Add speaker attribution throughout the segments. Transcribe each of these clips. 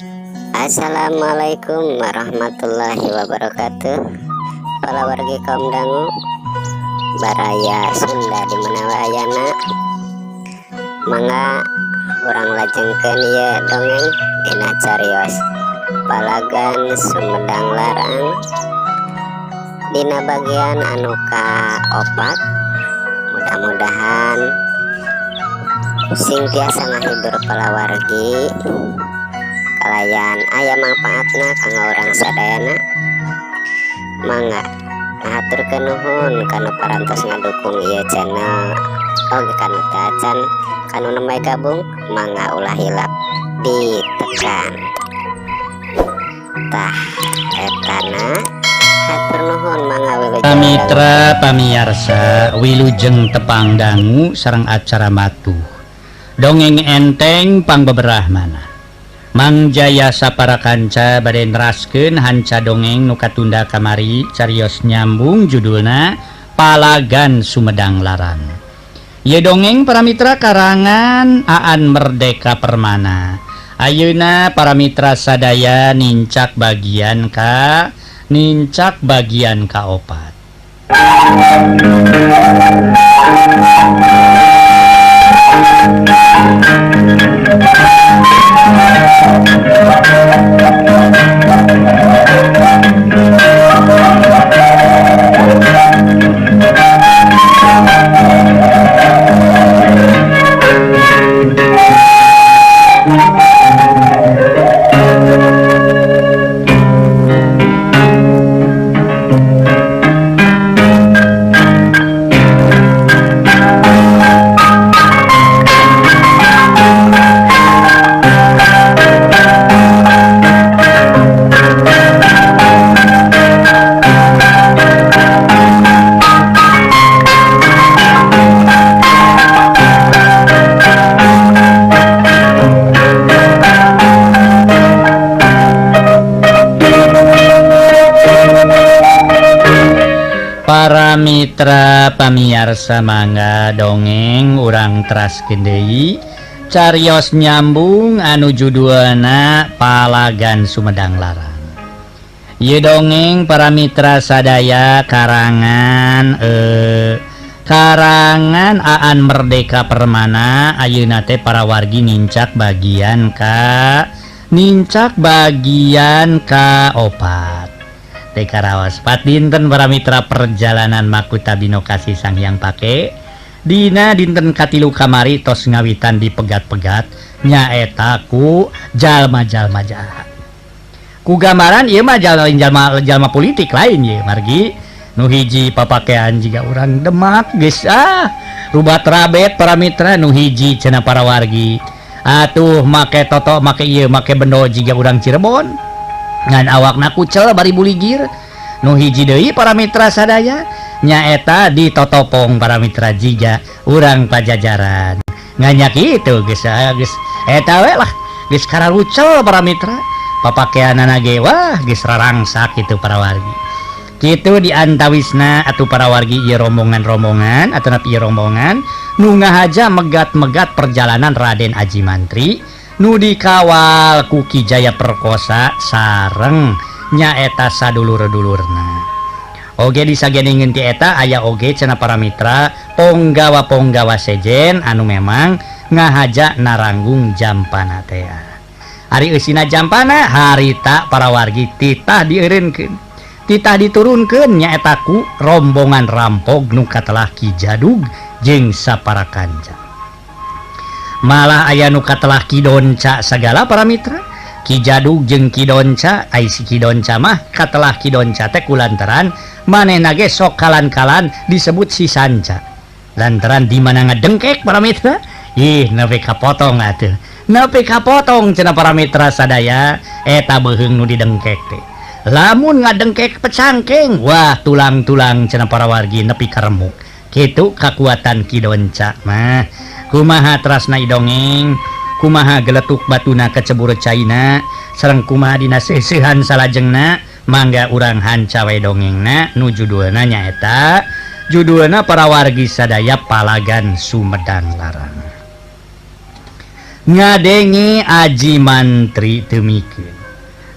Speaker 1: Assalamualaikum warahmatullahi wabarakatuh. Para wargi kaum dangu, baraya Sunda di mana wae ayana, mangga urang lajengkeun ieu dongeng dina carios Palagan Sumedang Larang dina bagian anu kaopat. Mudah-mudahan sing tiasa ngahibur palawargi kalayan aya manfaatna kanggo urang sadayana. Mangga ngahaturkeun nuhun kanu parantos ngadukung ieu channel, oge kanu teu acan, kanu nembe gabung, mangga ulah hilap ditekan tah etana. Hatur nuhun, mangga wilujeng.
Speaker 2: Mitra pamiarsa, wilujeng tepang dangu sareng acara matuh dongeng enteng pangbeberah mana. Mang Jaya sapara kanca bade neraskeun hanca dongeng nu katunda kamari, carios nyambung judulna Palagan Sumedang Larang. Ieu dongeng, para mitra, karangan Aan Merdeka Permana. Ayeuna para mitra sadaya nincak bagian kaopat. Para mitra pamiarsa, mangga dongeng urang teraskeun deui carios nyambung anu judulna Palagan Sumedang Larang. Ieu dongeng, para mitra sadaya, karangan Aan Merdeka Permana. Ayeuna teh para wargi nincak bagian ka opat. Teh karaos pat dinten, para mitra, perjalanan Makuta Binokasih Sang Hyang Pake dina dinten katilu kamari tos ngawitan dipegat-pegat nyaeta ku jalma-jalma jahat. Ku gambaran ieu mah jalma jalma jalma politik lain ye, margi nu hiji papakean jiga urang Demak, geus ah rubat rabet, para mitra. Nu hiji cenah para wargi atuh make toto, make ieu, make bendo jiga urang Cirebon, ngan awakna kucel bari buligir. Nu hiji deui, para mitra sadaya, nyaeta ditotopong, para mitra, jiga urang Pajajaran nganyak itu. Geus ah, geus eta we lah, geus kararucel, para mitra, papakeanana ge wah geus rarangsak kitu, para wargi. Kitu di antawisna atuh, para wargi, ieu rombongan-rombongan atau ieu rombongan nu ngahaja megat-megat perjalanan Raden Aji Mantri nu dikawal ku Ki Jaya Perkosa sareng nyaeta sadulur-dulurna. Oge disageningeun ti eta aya oge cenah, para mitra, ponggawa-ponggawa sejen anu memang ngahaja naranggung jampana teh. Ari eusina jampana harita, para wargi, titah dieureunkeun, titah diturunkeun nyaeta ku rombongan rampog nu katelah Ki Jadug jeung sapara kanca. Malah aya nu katelah Ki Donca sagala, para mitra. Ki Jadug jeung Ki Donca, ai si Ki Donca mah katelah Ki Donca teh kulantaran manehna ge sok kalan-kalan disebut si Sanca, lantaran di mana ngedengkek, para mitra, ih nepi kapotong atuh, nepi kapotong cenah, para mitra sadaya, eta beuheung nu didengkek teh. Lamun ngadengkek pecangkeng, wah tulang-tulang cenah, para wargi, nepi karemuk. Kitu kakuatan Ki Donca mah. Kumaha terasna dongeng, kumaha geletuk batuna kecebur caina, sareng kumaha dina seuseuhan salajengna, mangga urang hanca we dongengna nu judulna nyaeta judulna, para wargi sadaya, Palagan Sumedang Larang. Ngadenge Aji Mantri teu mikeun.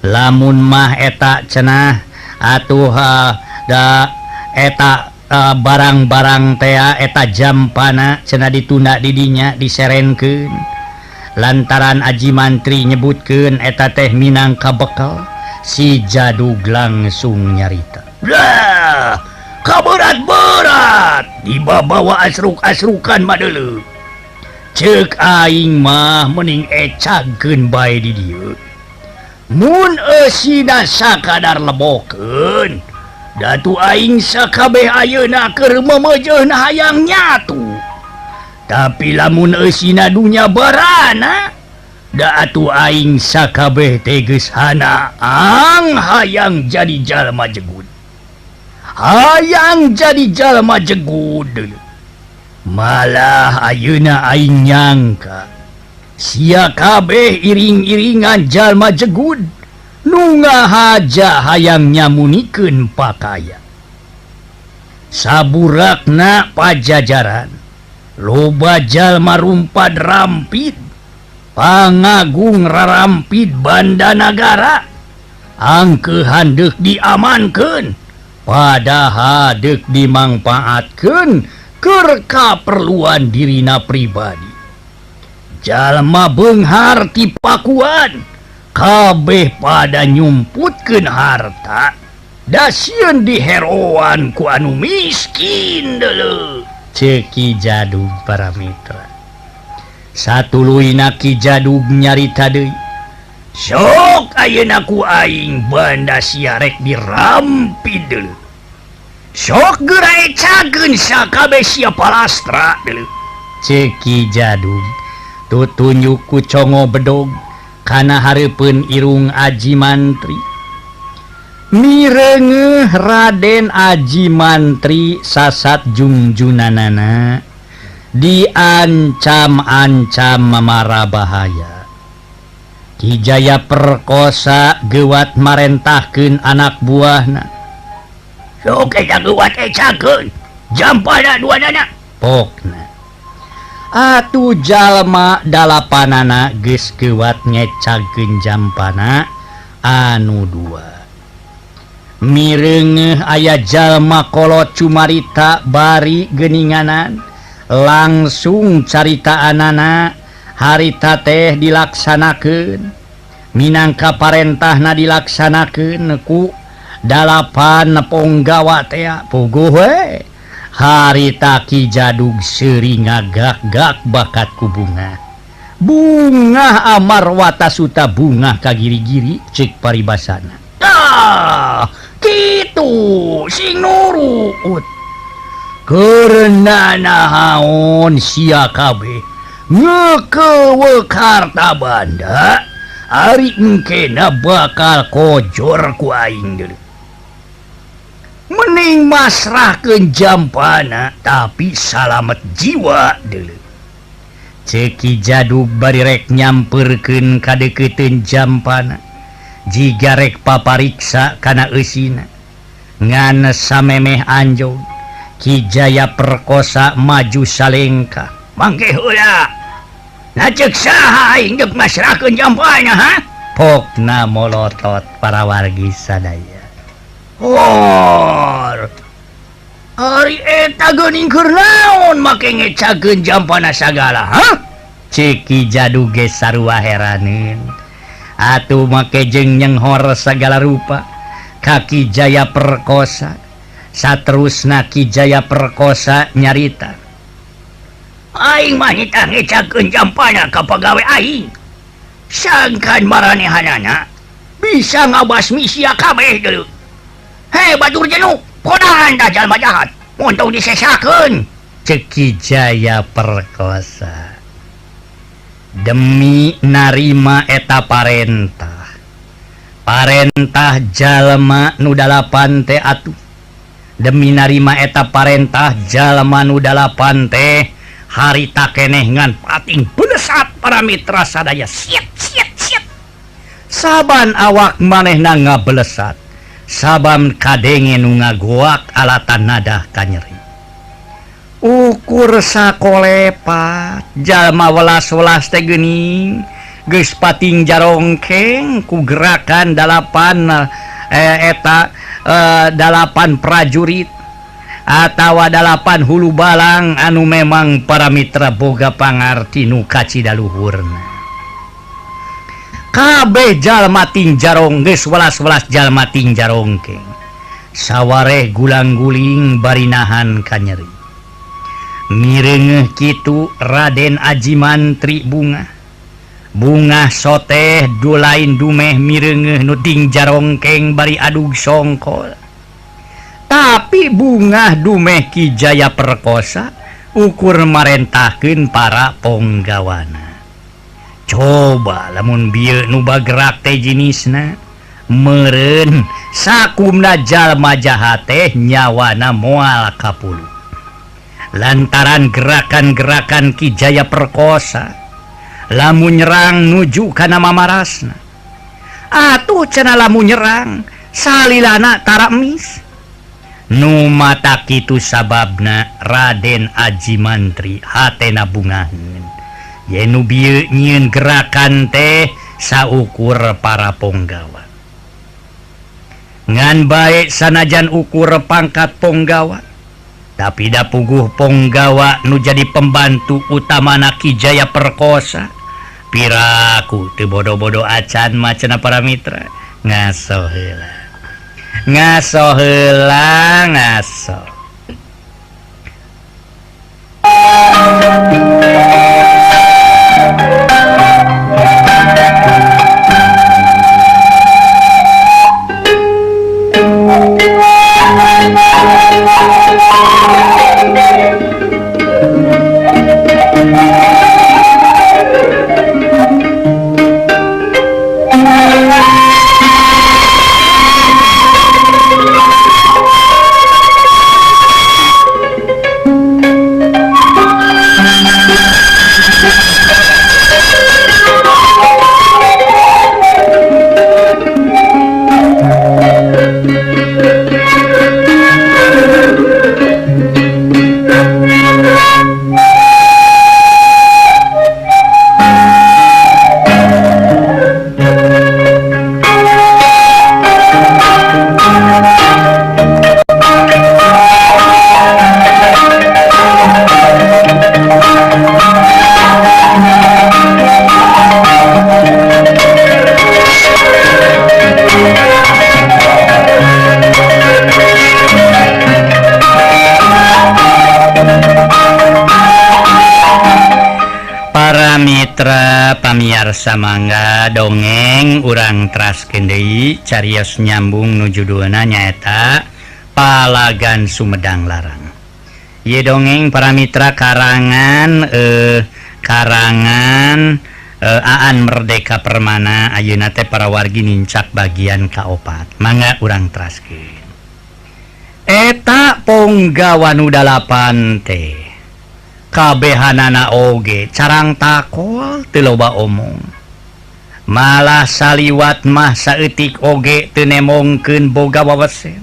Speaker 2: Lamun mah eta cenah atuh da eta barang-barang tea eta jampana cenah ditunda di dinya diserenkeun. Lantaran Aji Mantri nyebutkeun eta teh minangka bekal, si Jadug langsung nyarita. Lah, kaberat-berat dibawa asruk-asrukan madeuleu. Ceuk aing mah mending ecagkeun bae di dieu. Mun eusina sakadar lebokeun, datu aing sakabeh ayeuna keur memejeun hayang nyatu. Tapi lamun eusina dunya barana, da atuh aing sakabeh teh geus hanaang hayang jadi jalma jegud. Hayang jadi jalma jegud. Malah ayeuna aing nyangka sia kabeh iring-iringan jalma jegud nu ngahaja hayang nyamunikeun pakaya. Saburakna pajajaran loba jalma rumpad rampid, pangagung rarampid banda nagara, angkeuhan deuk diamankeun, padahal deuk dimangpaatkeun keur kaperluan dirina pribadi. Jalma beunghar ti Pakuan kabeh pada nyumputkeun harta, da sieun diheroan ku anu miskin deuleu. Ceuk Ki Jadug para mitra. Satuluyna Ki Jadug nyarita deui. Sok ayeuna ku aing banda sia rek dirampid deuleu. Sok geura ecageun sakabeh sia palastra deuleu. Ceuk Ki Jadug tutunjuk ku congo bedog kana hareupeun irung Aji Mantri. Mireungeuh Raden Aji Mantri sasat jungjunanana diancam-ancam mamara bahaya. Ki Jaya Perkosa geuwat marentahkeun anak buahna. Sok eta geuwat ecakeun jampana duanana. Pokna atuh jalma dalapanana geus geuwat ngecagkeun jampana anu dua. Mireungeuh aya jalma kolot cumarita bari geuninganan, langsung caritaanana harita teh dilaksanakeun, minangka parentahna dilaksanakeun ku dalapan ponggawa teh. Puguh we harita Ki Jadug seuri ngagak-gak bakat ku bunga. Bungah amarwata suta bungah ka giri-giri ceuk paribasana. Tah, kitu sing nurut. Keurna nahaon sia kabeh ngeukeweuk harta banda, ari engkena bakal kojor ku aing deuleu. Mending masrahkeun jampana tapi salamet jiwa deuleu. Ceuk Ki Jadug bari rek nyampeurkeun ka deukeuteuun jampana, jiga rek papariksa kana eusina. Ngan samemeh anjog, Ki Jaya Perkosa maju salengkah. Mangke heula. Na ceuk saha aing deuk masrahkeun jampana ha? Pokna molotot para wargi sadaya. Hor. Ari eta geuning keur naon make ngecakeun jampana sagala ha? Ceuk Ki Jadug ge sarua heraneun. Atuh make jeung nyenghor sagala rupa ka Ki Jaya Perkosa. Saterusna Ki Jaya Perkosa nyarita, aing mah nitah ngecakeun jampana ka pagawe aing, sangkan maranehanana bisa ngabasmi sia kabeh deuleu. Hei batur jenuk, podahan dah jalma jahat, montong disesakeun. Ceuk Ki Jaya Perkosa demi narima eta parentah. Parentah jalma nu dalapan teh atuh. Demi narima eta parentah jalma nu dalapan teh harita keneh ngan pating belesat para mitra sadaya. Siet siet siet. Saban awak manehna ngabelesat, saban kadenge nu ngagoak alatan nadah kanyeri. Ukur sakolepat jalma welas-welas teh geuning geus pating jarongkeng ku gerakan dalapan eta dalapan prajurit atawa dalapan hulu balang anu memang para mitra boga pangarti nu kacida luhurna. Kabeh jalma ting jarong geus welas-welas jalma ting jarongkeng. Sawareh gulang-guling bari nahan kanyeri. Mireungeuh kitu Raden Aji Mantri bungah. Bungah soteh dulain dumeh mireungeuh nu ting jarongkeng bari adug songkol. Tapi bungah dumeh Ki Jaya Perkosa ukur marentahkeun para ponggawana. Coba lamun bieu nu bagerak teh jinisna meureun sakumna jalma jahat teh nyawana moal kapuluh. Lantaran gerakan-gerakan Ki Jaya Perkosa lamun nyerang nuju kana mamarasna. Atuh cenah lamun nyerang salilana tara emis. Nu mata kitu sababna Raden Aji Mantri hatena bungaheun. Yen nu bieu nyieun gerakan teh saukur para ponggawa. Ngan bae sanajan ukur pangkat ponggawa, tapi da puguh ponggawa nu jadi pembantu utamana Ki Jaya Perkosa. Piraku teu bodo-bodo acan mah cenah para mitra. Ngaso heula. Ngaso heula ngaso. Mitra pamiarsa mangga dongeng urang traskeun deui carios nyambung nu judulna nyaeta Palagan Sumedang Larang. Ieu dongeng para mitra karangan Aan Merdeka Permana ayeuna teh para wargi nincak bagian kaopat. Mangga urang traskeun. Eta ponggawa nu dalapan teh kabehanana oge carang takol teu loba omong. Malah saliwat mah saeutik oge teu nemongkeun boga wawesen.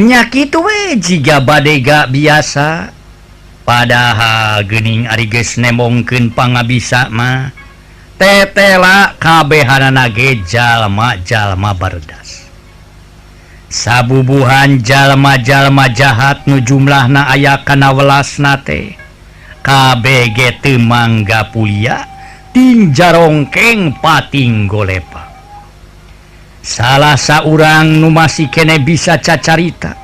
Speaker 2: Nya kitu we jiga badega biasa. Padahal geuning ari geus nemongkeun pangabisa mah tetela kabehanana ge jalma-jalma bardas. Sabubuhan jalma-jalma jahat nu jumlahna aya kana welasna teh KBG teu mangga pulia ting jarongkeng pating golepa. Salah saurang nu masih kene bisa cacarita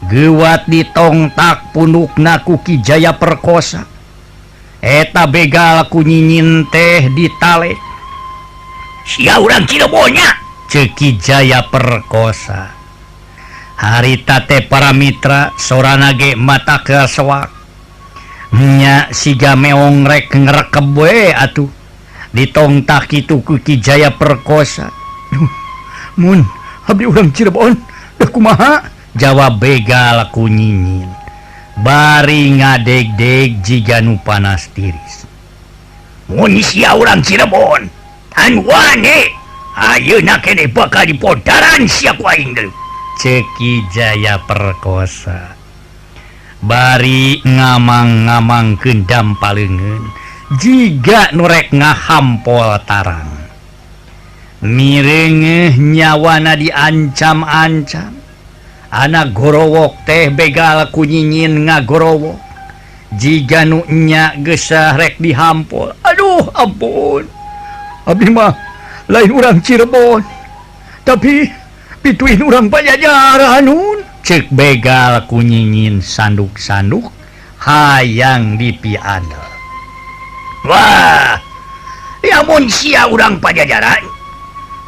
Speaker 2: geuwat ditongtak punukna ku Ki Jaya Perkosa. Eta begal ku nyinyin teh ditale. Sia urang Cirebon nya, ceuk Ki Jaya Perkosa. Harita teh para mitra sorana ge mata kesoak. Nya siga meong rek ngrekeb we atuh. Ditongtak kitu ku Ki Jaya Perkosa. Mun abdi urang Cirebon, deh kumaha? Jawab begal ku nyinyin. Bari ngadeg-deg jiga nu panas tiris. Mun sia urang Cirebon, tan wani ayeuna keneh bakal dipodaran sia ku aing deui. Ceuk Ki Jaya Perkosa. Bari ngamang-ngamangkeun dampaleungeun jiga nu rek ngahampol tarang. Mireungeuh nyawana diancam-ancam. Anak gorowok teh begal kunyinyin ngagorowok. Jiga nu nya geusah rek dihampol. Aduh ampun. Abdi mah lain urang Cirebon. Tapi pituin urang Pajajaran nun. Cek begal kunyingin sanduk-sanduk hayang dipiandel. Wah, lamun sia urang Pajajaran.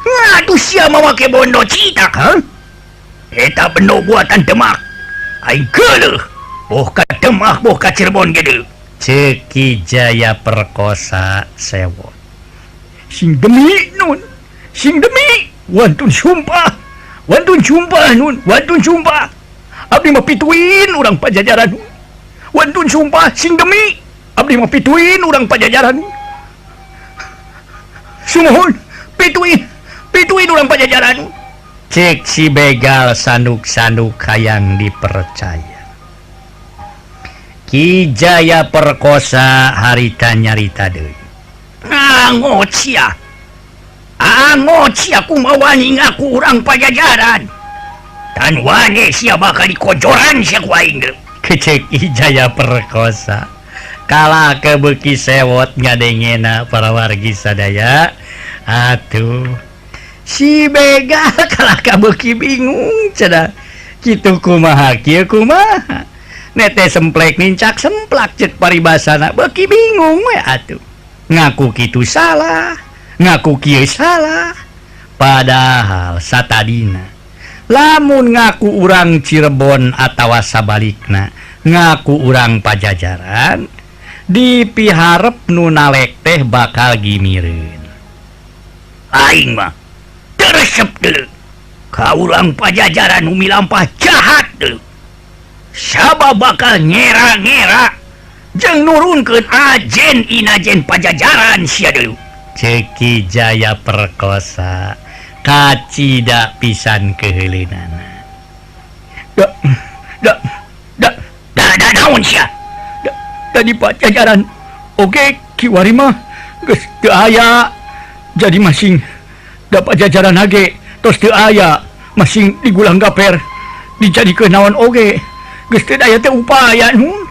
Speaker 2: Ngaduh sia mawake bondo citak, ha? Eta bendo buatan Demak. Aing geuleuh. Boh ka Demak boh ka Cirebon gede. Cek Ki Jaya Perkosa sewot. Sing demi nun, sing demi wantun sumpah. Wantun sumpah nun, wantun sumpah. Abdi mah pituin urang Pajajaran. Wantun sumpah sing demi. Abdi mah pituin urang Pajajaran. Sumuhun, pituin, pituin urang Pajajaran. Cek si begal sanduk-sanduk hayang dipercaya. Ki Jaya Perkosa harita nyarita deui. Angot sia. Angot sia kumaha wani ngaku urang Pajajaran. Tan wani sia bakal dikojoran sia ku aing deui. Kecek Ki Jaya Perkosa. Kala kebeuki sewot ngadengena para wargi sadaya. Atuh si begal kalah kabeuki bingung cenah. Kitu kumaha kieu kumaha. Nete semplek nincak semplak cek paribasana beuki bingung we atuh. Ngaku kitu salah, ngaku kieu salah. Padahal satadina lamun ngaku urang Cirebon atawa sabalikna ngaku urang Pajajaran dipiharep nu nalek teh bakal gimireun. Aing mah teresep deuleu ka urang Pajajaran nu milampah jahat deuleu. Sabab bakal ngera-ngera jeung nurunkeun ajen inajen Pajajaran sia deuleu. Cek Ki Jaya Perkosa kacida pisan keheuleunana. Da da da da da naon sia? Da, da di Pajajaran oge kiwari mah geus teu aya. Jadi masing da Pajajaran hage tos teu aya, masing digulang gaper dijadikeun naon oge geus teu aya teh upaya nun.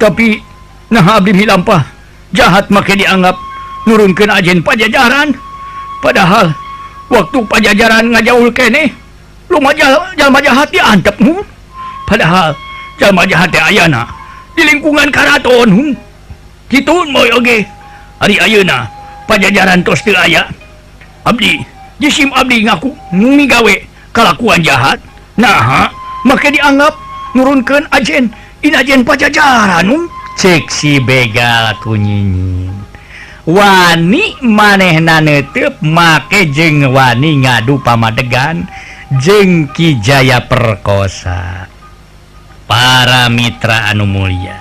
Speaker 2: Tapi nah abdi milampah jahat make dianggap nurunkeun ajen Pajajaran. Padahal waktu Pajajaran ngajaul keneh lumaja jalma jahat diantep nun. Padahal jalma jahat teh ayana di lingkungan karaton hun. Kitu moy oge ari ayeuna Pajajaran tos teu aya. Abdi jisim abdi ngaku migawe kalakuan jahat. Naha make dianggap nurunkeun ajen inajen Pajajaran nun. Cek si begal kunyinyin. Wani manehna neuteub make jeung wani ngadu pamadegan jeung Ki Jaya Perkosa. Para mitra anu mulia,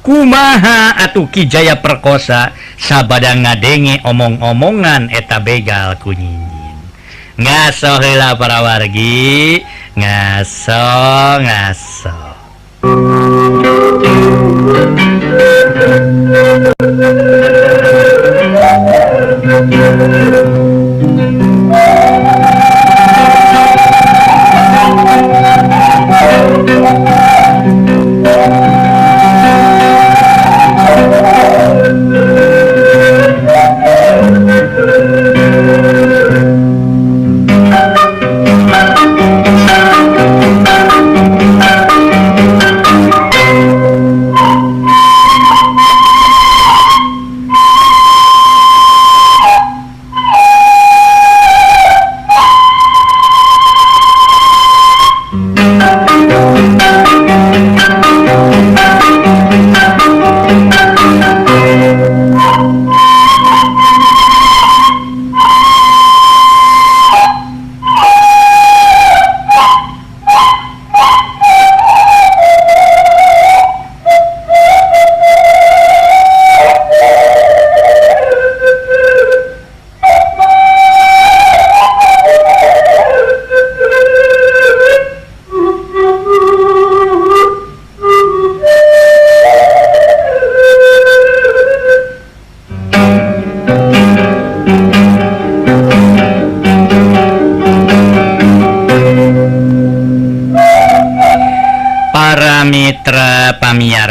Speaker 2: kumaha atuh Ki Jaya Perkosa sabada ngadenge omong-omongan eta begal kunyinyin. Ngaso heula para wargi, ngaso ngaso.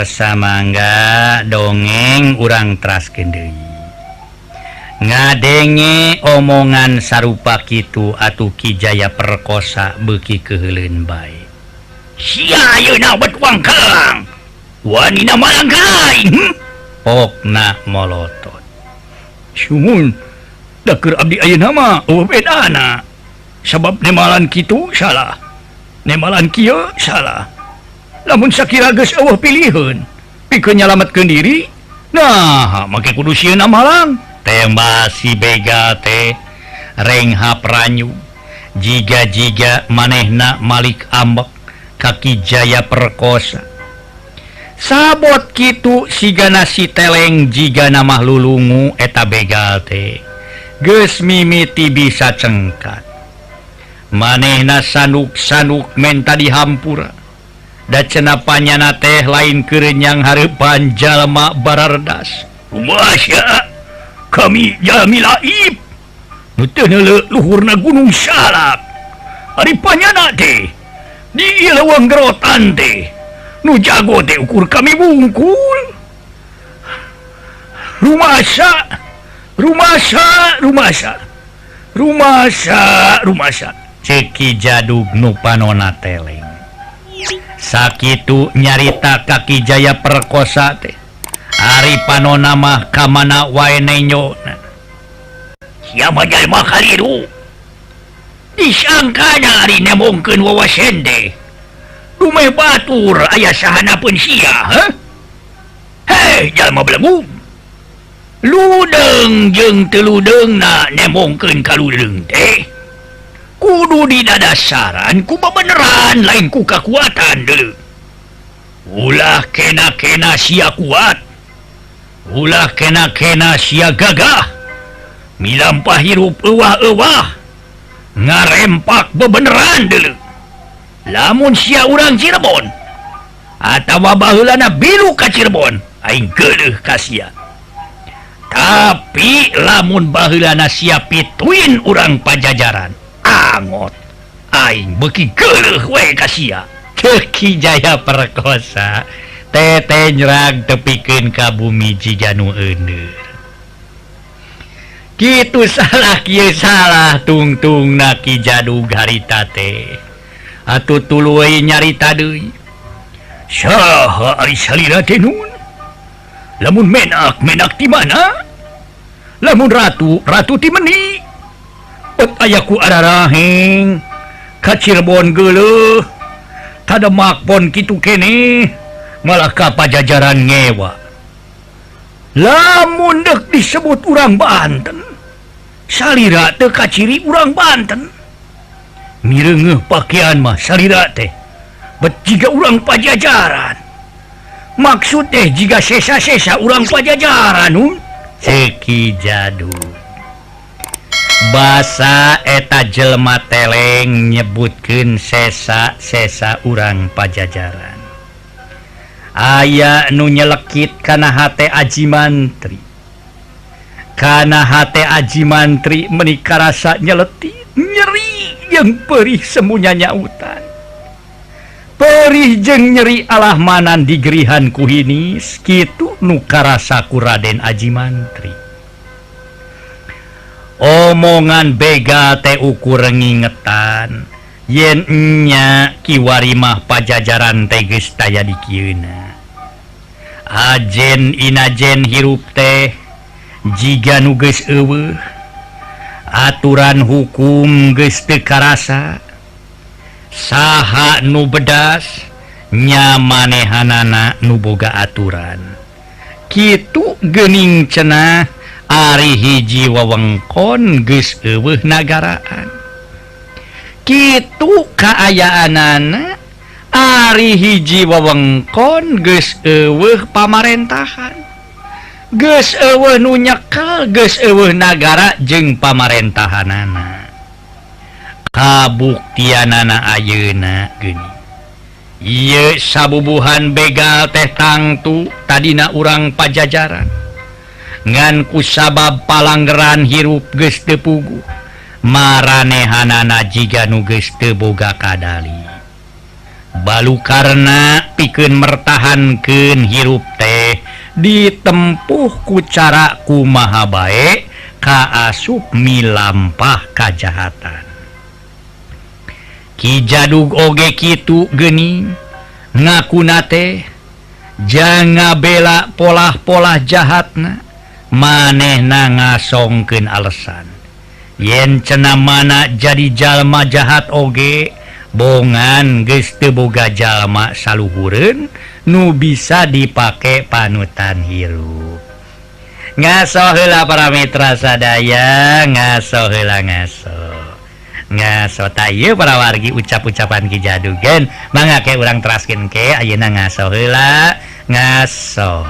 Speaker 2: Pamirsa mangga dongeng urang teraskeun deui. Ngadenge omongan sarupa kitu atuh Ki Jaya Perkosa beuki keuheuleun bae. Sia ayeuna bet wangkelang. Wanina malang ka aing. Pokna molotot. Sumun, da keur abdi ayeuna mah eueuh bedana. Sabab nemalan kitu salah. Nemalan kieu salah. Lamun sakira geus eueuh piliheun, pikeun nyalametkeun diri, nah make kudu sieun amalang. Tembak si begal teh renghap ranyu jiga-jiga manehna malik ambek ka Ki Jaya Perkosa. Sabot kitu sigana si teleng jigana mah lulungu eta begal teh geus mimiti bisa cengkat. Manehna sanuk-sanuk menta dihampura. Da cenah panyana teh lain kerenyang hareupan jalma barardas. Kumaha kami jalmi laib nu teu neuleuh luhurna gunung Salak. Ari panyana teh di leuweung gerotan teh nu jago teh ukur kami bungkul. Rumasa rumasa rumasa rumasa rumasa ceuk Ki Jadug nu panona teleng. Sakitu nyarita ka Ki Jaya Perkosa teh. Ari panona mah ka mana wae nenyona. Sia mah jalma kaliru. Disangkana ari nemongkeun wawasen teh. Dumeh batur aya sahanapeun sia, heh? Heh, jalma belengung. Ludeung jeung teu ludeungna nemongkeun ka ludeung teh. Kudu didadasaran ku bebeneran lain ku kakuatan deuleu. Ulah kena-kena sia kuat. Ulah kena-kena sia gagah. Milampah hirup euwah-euwah. Ngarempak bebeneran deuleu. Lamun sia urang Cirebon atawa baheulana bilu ka Cirebon, aing geuleuh ka sia. Tapi lamun baheulana sia pituin urang Pajajaran, angot aing beuki geuleuh we ka sia. Ceuk Ki Jaya Perkosa tete nyerag tepikeun ka bumi jiga nu euneur. Kitu salah kieu salah tungtungna Ki Jadug harita teh. Atuh tuluy nyarita deui. Saha ari salira teh nun? Lamun menak, menak ti mana? Lamun ratu, ratu ti meni? Bet aya ku araraheng ka Cirebon geuleuh, ka Demak pon kitu keneh, malah ka Pajajaran ngewa. Lamun deuk disebut urang Banten, salira teu kaciri urang Banten. Mireungeuh pakaian mah salira teh bet jiga urang Pajajaran. Maksud teh jiga sesa-sesa urang Pajajaran hun. Ceuk Ki Jadug. Basa eta jelema teleng nyebutkeun sesa-sesa urang Pajajaran. Aya nu nyelekit kana hate Aji Mantri. Kana hate Aji Mantri meuni karasa nyeletit, nyeri jeung perih semuanya nyautan. Perih jeung nyeri alah manan digerihan ku hinis, kitu nu karasa ku Raden Aji Mantri. Omongan begal teh ukur ngingetan yen nya kiwari mah Pajajaran teh geus taya di kieuna. Ajen inajen hirup teh jiga nu geus eueuh, aturan hukum geus teu karasa. Saha nu bedas nya manehanana nu boga aturan. Kitu geuning cenah ari hiji wewengkon geus eueuh nagaraan. Kitu kaayaanana ari hiji wewengkon geus eueuh pamarentahan. Geus eueuh nu nyekel, geus eueuh nagara jeung pamarentahanana. Kabuktianana ayeuna geuning. Ieu sabubuhan begal teh tangtu tadina urang Pajajaran. Ngan ku sabab palanggeran hirup geus teu puguh, maranehanana jiga nu geus teu boga kadali. Balu karena pikeun mertahankeun hirup teh ditempuh ku cara kumaha bae kaasup milampah kajahatan. Ki Jadug oge kitu geuning ngakuna teh jang ngabela polah-polah jahatna manehna ngasongkeun alasan yen cenah mana jadi jalma jahat oge bongan geus teu boga jalma saluhureun nu bisa dipake panutan hirup. Ngaso heula para mitra sadaya, ngaso heula ngaso. Ngaso ta ieu para wargi ucap-ucapan Ki Jadug gen mangga ke urang teraskeun ke ayeuna ngaso heula ngaso.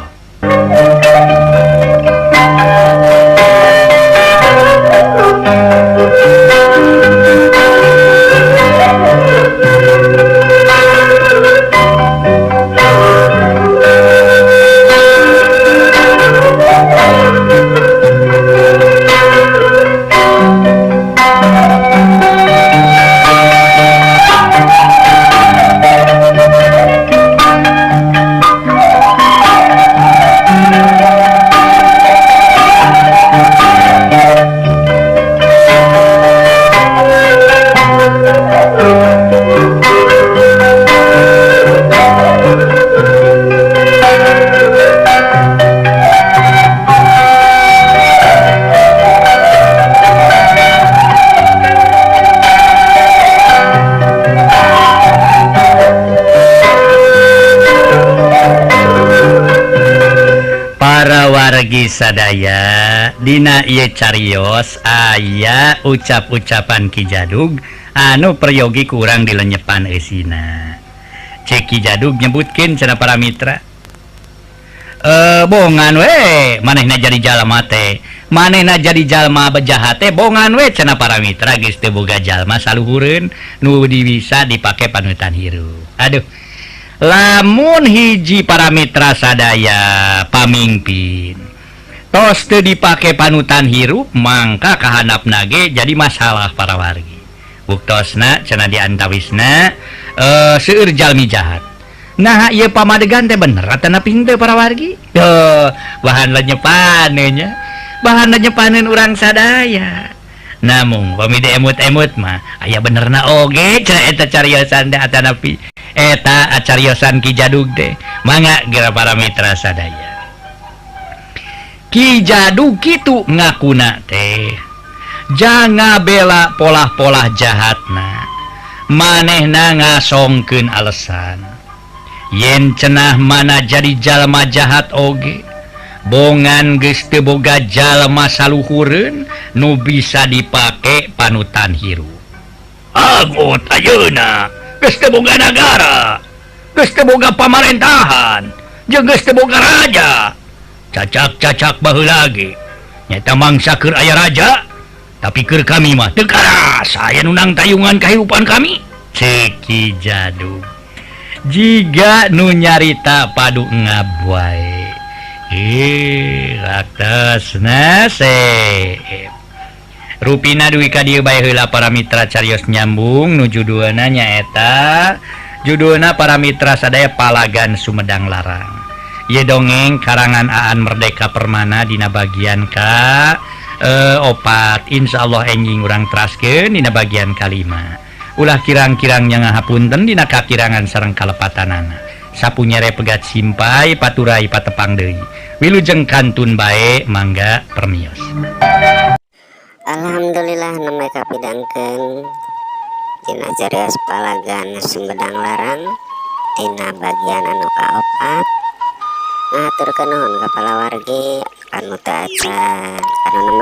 Speaker 2: Wargi sadaya dina ieu carios aya ucap-ucapan Ki Jadug anu peryogi kurang dilenyepan eusina. Cek Ki Jadug nyebutkeun cenah para mitra. Bongan we manehna jadi jalma teh, manehna jadi jalma bejahat teh bongan we cenah para mitra geus teu boga jalma saluhureun nu bisa dipake panutan hirup. Aduh. Lamun hiji para mitra sadaya pamingpin tos teu dipake panutan hirup mangka kahandapna ge jadi masalah para wargi. Buktosna cenah diantawisna seueur jalmi jahat. Nah ieu pamadegan teh bener atanapi henteu para wargi? Bahan lenyepan nya. Bahan lenyepaneun urang sadaya. Namung pami diemut-emut mah aya benerna oge cenah eta cariosan teh atanapi eta acariosan Ki Jadug teh. Mangga geura para mitra sadaya. Ki Jadug kitu ngakuna teh jang ngabela polah-polah jahatna manehna ngasongkeun alasan yen cenah mana jadi jalma jahat oge bongan geus teu boga jalma saluhureun nu bisa dipake panutan hirup. Agot ayeuna geus teu boga nagara, geus teu boga pamarentahan, jeung geus teu boga raja. Cacak-cacak baheula ge nyaeta mangsa keur aya raja, tapi keur kami mah teu karasa aya nu nangtayungan kahirupan kami. Cek Ki Jadug jiga nu nyarita padu ngab wae. Raktesna seep. Rupina duwi ka dieu bae heula para mitra carios nyambung nu judulna nyaeta judulna para mitra sadaya Palagan Sumedang Larang. Ieu dongeng karangan Aan Merdeka Permana dina bagian ka 4. Insyaallah enjing urang teraskeun dina bagian kalima. Ulah kirang-kirang nya ngahapunten dina kakirangan sareng kalepatanana. Sapu nyere pegat simpai paturai patepang deui. Wilujeng kantun bae mangga permios.
Speaker 1: Alhamdulillah nembe kapidangkeun dina carios Palagan Sumedang Larang dina bagian anu kaopat. Ngahaturkeun nuhun ka palawargi anu teu acan anu